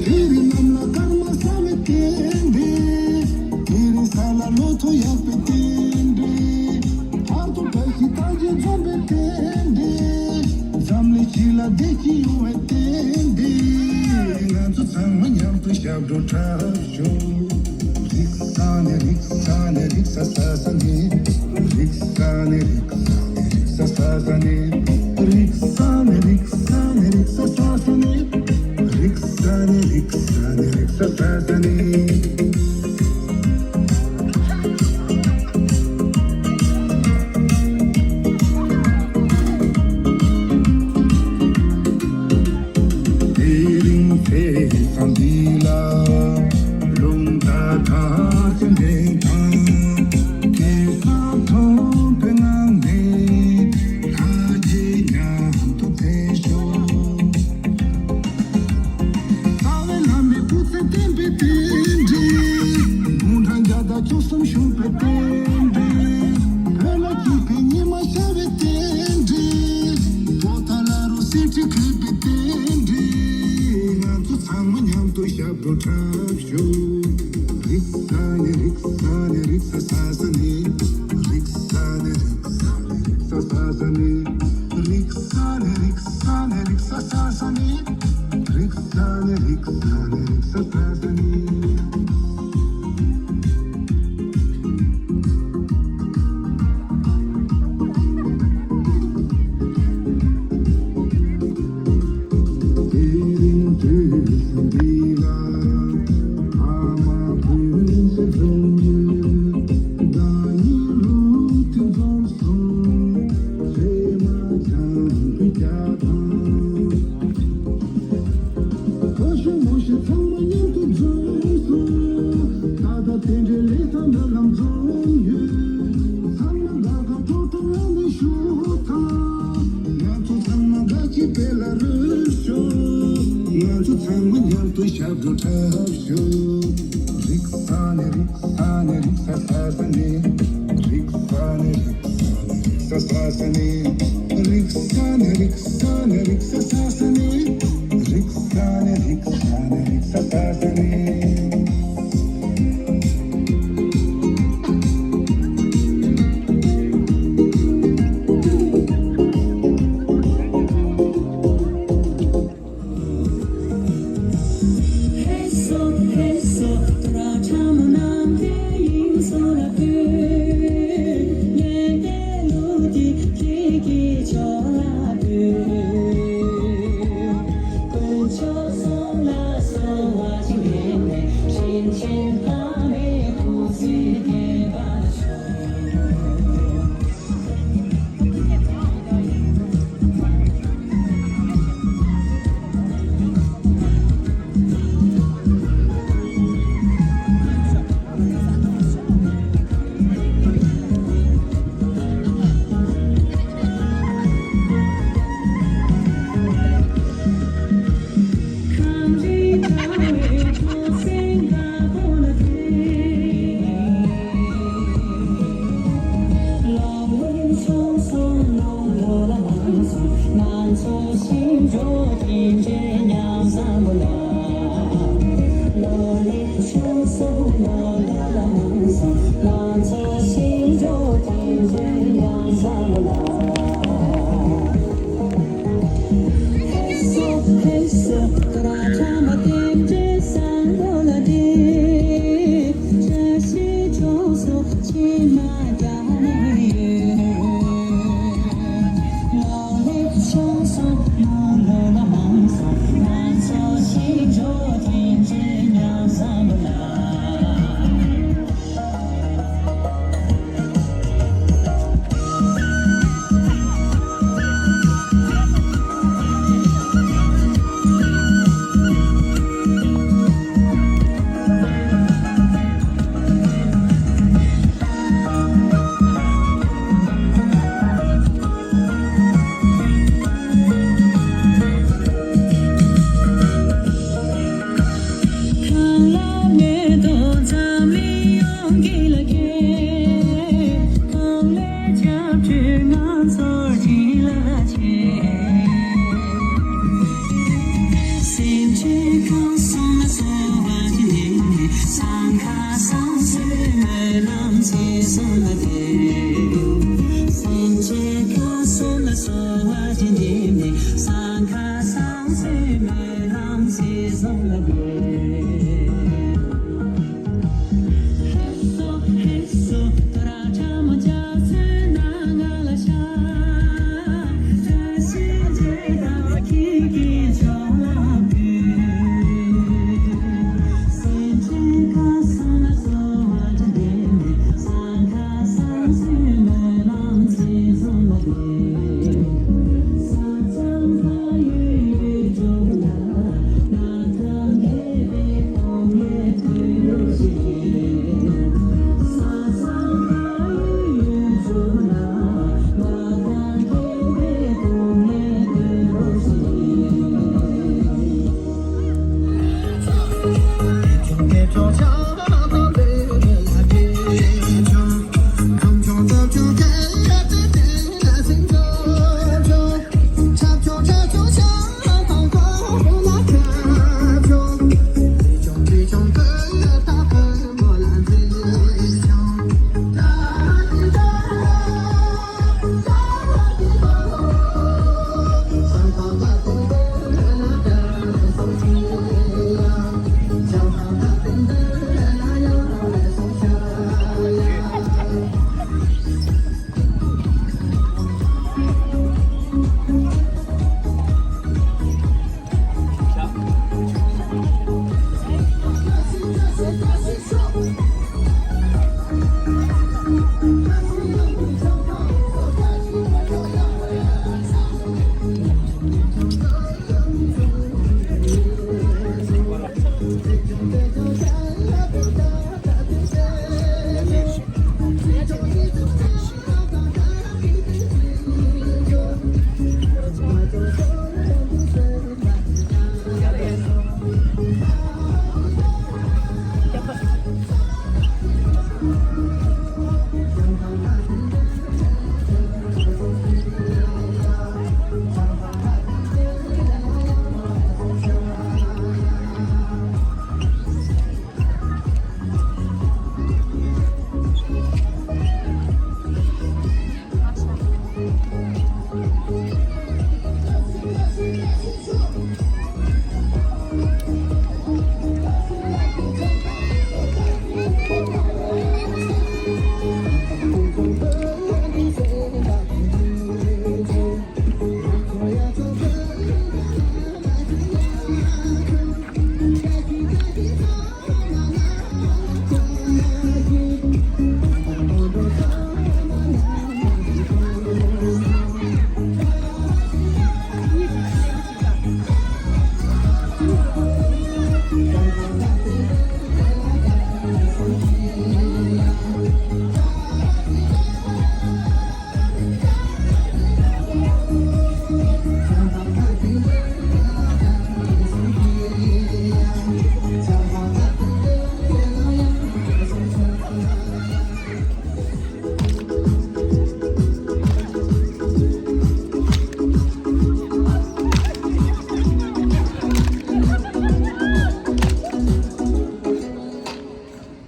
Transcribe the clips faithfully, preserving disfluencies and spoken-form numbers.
དེ་རིང་གནམ་ལ་སྐར་མ་གསལ་བའི་རྟེན་འབྲེལ། དེ་རིང་ས་ལ་ལོ་ཐོ་ཡག་པའི་རྟེན་འབྲེལ། བར་དུ་བཀྲ་ཤིས་རྟགས་བརྒྱད་འཛོམས་པའི་རྟེན་འབྲེལ། འཛམ་གླིང་སྤྱི་ལ་བདེ་སྐྱིད་ཡོང་བའི་རྟེན་འབྲེལ། ང་ཚོ་ཚང་མ་མཉམ་དུ་ཞབས་བྲོ་འཁྲབ་ཤོག་རིག་ས་ནས་རིག་ས་ནས་རིག་ས་ས་ས་ནས། རིག་ས་ནས་རིག་ས་ནས་རིག་ས་ས་ས་ནས། རིག་ས་ནས་རིག་ས་ནས་རིག་ས་ས་ས་ནས། རིག་ས་ནས་རིག་ས་ནས་རིག་ས་ས་ས་ནས། དེ་རིང་ཚེས་བཟང་འདི་ལ། རླུང་རྟ་ཁ་སེང་ལྡེང་དང་། སྐྱེས་ས་མཐོན་པོའི་ངང་ནས། ལྷ་རྗེ་མཉམ་དུ་འཚལ་ཤོག་རྩ་བའི་བླ་མའི་སྐུ་ཚེ་བརྟན་པའི་རྟེན་འབྲེལ། དགུང་གྲངས་བརྒྱ་དང་བཅུ་གསུམ་བཞུགས་པའི་རྟེན་འབྲེལ། བོད་ལ་སྐྱིད་པའི་ཉི་མ་ཤར་བའི་རྟེན་འབྲེལ། པོ་ཏཱ་ལ་རུ་གསེར་ཁྲི་བཀོད་པའི་རྟེན་འབྲེལ། ང་ཚོ་ཚང་མ་མཉམ་དུ་ཞབས་བྲོ་འཁྲབ་ཤོག་རིག་ས་ནས་རིག་ས་ནས་རིག་ས་ས་ས་ནས། རིག་ས་ནས་རིག་ས་ནས་རིག་ས་ས་ས་ནས། རིག་ས་ནས་རིག་ས་ནས་རིག་ས་ས་ས་ནས། རིག་ས་ནས་རིག་ས་ནས་རིག་ས་ས་ས་ནས། དེ་རིང་དུས་གསུམ་འདི་ལ་ཕ་མ་སྤུན་མཆེད་འཛོམས་ཡོད། ཟླ་ཉིན་ལུག་ཐུན་འཛོམས་སོང་། བྱེ་མ་བྱང་བུ་བརྒྱ་དང་། ཁོ་ཤུ་མོ་ཤུ་ཚང་མ་མཉམ་དུ་འཛོམས་སོང་། ད་ལྟ་དེ་འདྲའི་ལས་ཀ་འདྲ་ལམ་འཛོམས་ཡོད། ཚང་མ་དགའ་དགའ་སྤྲོ་སྤྲོ་ངང་ནས་བཞུགས་དང་། ང་ཚོ་ཚང་མ་དགའ་སྐྱིད་དཔལ་ལ་རོལ་ཤོག་ང་ཚོ་ཚང་མ་མཉམ་དུ་ཞབས་བྲོ་འཁྲབ་ཤོག་རིག་ས་ནས་རིག་ས་ནས་རིག་ས་ས་ས་ནས། རིག་ས་ནས་རིག་ས་ནས་རིག་ས་ས་ས་ནས། རིག་ས་ནས་རིག་ས་ནས་རིག་ས་ས་ས་ནས། རིག་ས་ནས་རིག་ས་ནས་རིག་ས་ས་ས་ནས།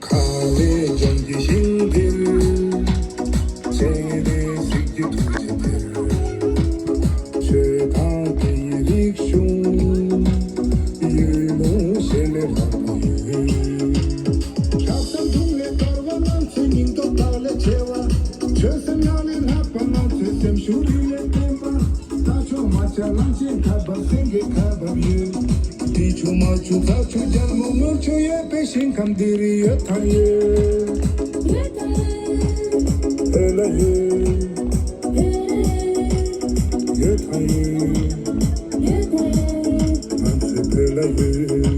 ཁ་ལས་ལྗང་གི་ཤིང་འདིར། སྤྱན་རས་གཟིགས་ཀྱི་ཐུགས་རྗེ་འདིར། ཆོས་དང་དེ་ཡི་རིག་གཞུང་ཡོད་མོད་ཞལ་ལས་ལྷག་པ་ཡོད། ཆགས་སྡང་གདུང་ལས་དཀར་བ་ལང་ཚོའི་སྙིང་སྟོབས་དག་ལས་ཆེ་བ། ཆོས་སེམས་ངང་ལས་ལྷག་པ་ལང་ཚོའི་སེམས་ཤུགས་རིག་ལས་བརྟན་པ། རྩྭ་མཆོག་མ་ཆགས་གླང་ཆེན་ཁ་འབབ་སེང་གེ་ཁ་འབབ་ཡོད། འབྲི་ཆུ་མ་ཆུ་རྩྭ་ཆུ་རྒྱལ་མོ་དངུལ་ཆུ་ཡོད་པའི་ཞིང་ཁམས་འདི་རུ་ཡོད་དང་ཡོད། བོད་ལ་ཡོད། ཡོད་དང་ཡོད། ང་ཚོའི་བོད་ལ་ཡོད།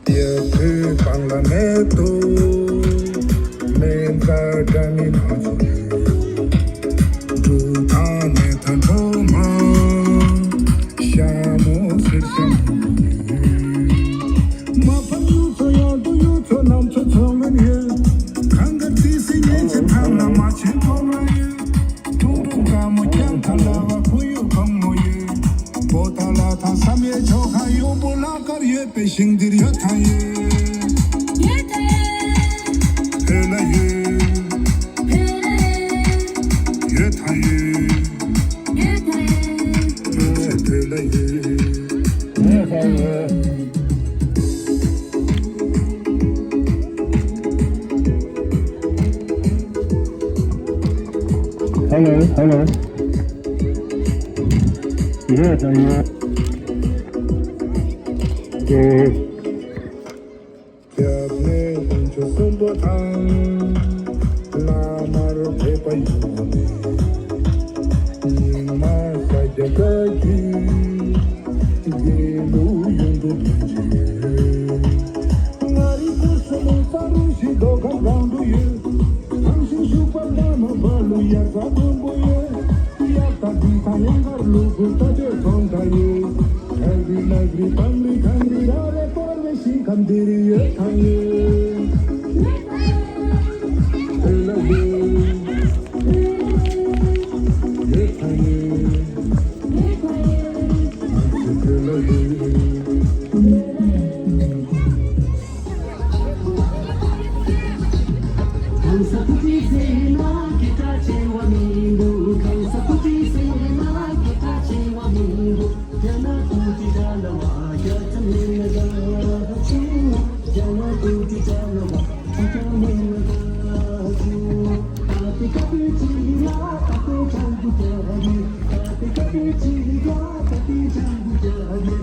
ཡ་བོད་སྤང་ལ་མེ་ཏོག་མེ་མཛའ་འདྲ་མིན་སྣ་ཚོགས་ཡོད། འབྲུག་དང་ནས་ཐང་གྲོ་མ། ཤ་མོ་གསེར་ཤ་མོ་ཡོད། མ་ཕམ་གཡུ་མཚོ་གཡང་དུ་གཡུ་མཚོ་གནམ་མཚོ་མཚོ་སྔོན་ཡོད། གངས་དཀར་ཏི་སེ་ཉེ་ཆེ་ཐང་ ན་མ་ཆེན་ཐོག་ལ་ཡོད། ཐུང་ཐུང་དཀར་མོ་རྒྱང་ཐང་ལ་བ་ཕུ་ཡུག་གང་མོ་ཡོད། པོ་ཏ་ལ་ཐང་བསམ་ཡས་ཆོ་ག་ཡོང་པོ་ལ་དཀར་ཡོད་པའི་ཞིང་འདིར་ཡོད་ཐང་ཡོད། ཡོད་ཐང་ཡོད། བོད་ལ་ཡོད། ཡོད་ཐང་ཡོད། ཡོད་ཐང་ཡོད། ཡོད་ཚད་བོད་ལ་ཡོད། ཡོད་ཐང་ཡོད། Hello, hello. Yeah, yeah, yeah. སྐྱབས་གནས་དཀོན་མཆོག་གསུམ་པོ་དང་། བླ་མར་ཕེབས་པ་ཡོང་ནས། རྙིང་མ་ས་སྐྱ་བཀའ་བརྒྱུད། དགེ་ལུགས་ཡོངས་གྲུབ་ལྷན་ཅིག་ཡོད། ང་རི་ཁུ་སུ་མོ་ས་རུ་ཞིག་རྡོ་ཁང་གང་དུ་ཡོད། ཐང་ཤིང་ཤུག་པ་བླ་མ་བ་ལུ་ཡ་ས་མཐོན་པོ་ཡོད། ཡ་ས་དུས་ས་ཡང་གར་ལུག་གུ་ས་དེ་ཐོང་ད་ཡོད། ཨ་རི་ལ་རི་པང་རི་གང་རི་ར་རེ་པོར་བེ་ཤིང་ཁམས་འདིར་ཡོད་ཐང་ཡོད། ཨེ་ལ་ཡོད། ཡོད་ཐང་ཡོད། ཨ་ཙི་ཨེ་ལ་ཡོད། གང་ཟག་བུ་ཁྲིད་ཟེར་ན་སྐད་གྲགས་ཆེ་བ་མི་འདུག་གང་ཟག་བུ་ཁྲིད་ཟེར་ན་སྐད་གྲགས་ཆེ་བ་མི་འདུག་རྒྱ་ནག་བུ་ཁྲིད་འདྲ་ལ་བ་རྒྱ་ཚ་མི་ན་དགའ་བྱུང་། རྒྱ་ནག་བུ་ཁྲིད་འདྲ་ལ་བ་ཁྲི་ཁྲ་མི་ན་དགའ་བྱུང་། ད་ཏི་ཀ་པི་ཅི་ལ་ད་ཏི་ཁྲང་གུ་རྒྱ་རི། ད་ཏི་ཀ་པི་ཅི་ལ་ད་ཏི་ཁྲང་གུ་རྒྱ་རི།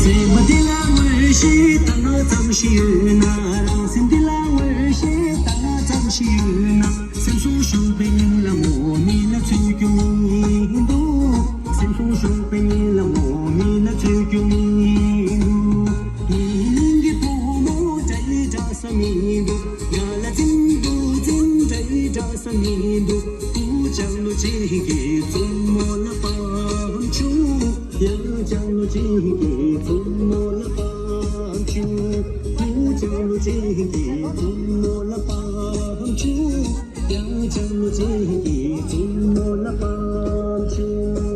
སེམས་པ་འདི་ལ་ངོས་ཤེས་ད་ང་ཙམ་ཞིག་ཡོད་ན། རང་སེམས་འདི་ལ་ངོས་ཤེས་ད་ང་ཙམ་ཞིག་ཡོད་ན། སེམས་སུ་ཞུགས་པའི་སྙིང་ལ་མོ་མི་ལ་ཚུད་རྒྱུ་མི་འདུག་སེམས་སུ་ཞུགས་པའི་སྙིང་ལ་མོ་མི་ལ་ཚུད་རྒྱུ་མི་འདུག་སྙིང་གི་བུ་མོ་འདྲ་ཡི་འདྲ་ས་མི་འདུག་ང་ལ་འཛིན་དུ་འཛིན་འདྲ་ཡི་འདྲ་ས་མི་འདུག་བུ་ལྕང་ལོ་ཅིག་གི་བཙུན་མོ་ལ་ཕམ་བྱུང་། ཡང་ལྕང་ལོ་ཅིག་གི་བཙུན་མོ་ལ་ཕམ་བྱུང་། བུ་ལྕང་ལོ་ཅིག་གི་བཙུན་མོ་ལ་ཕམ་བྱུང་། ཡང་ལྕང་ལོ་ཅིག་གི་བཙུན་མོ་ལ་ཕམ་བྱུང་།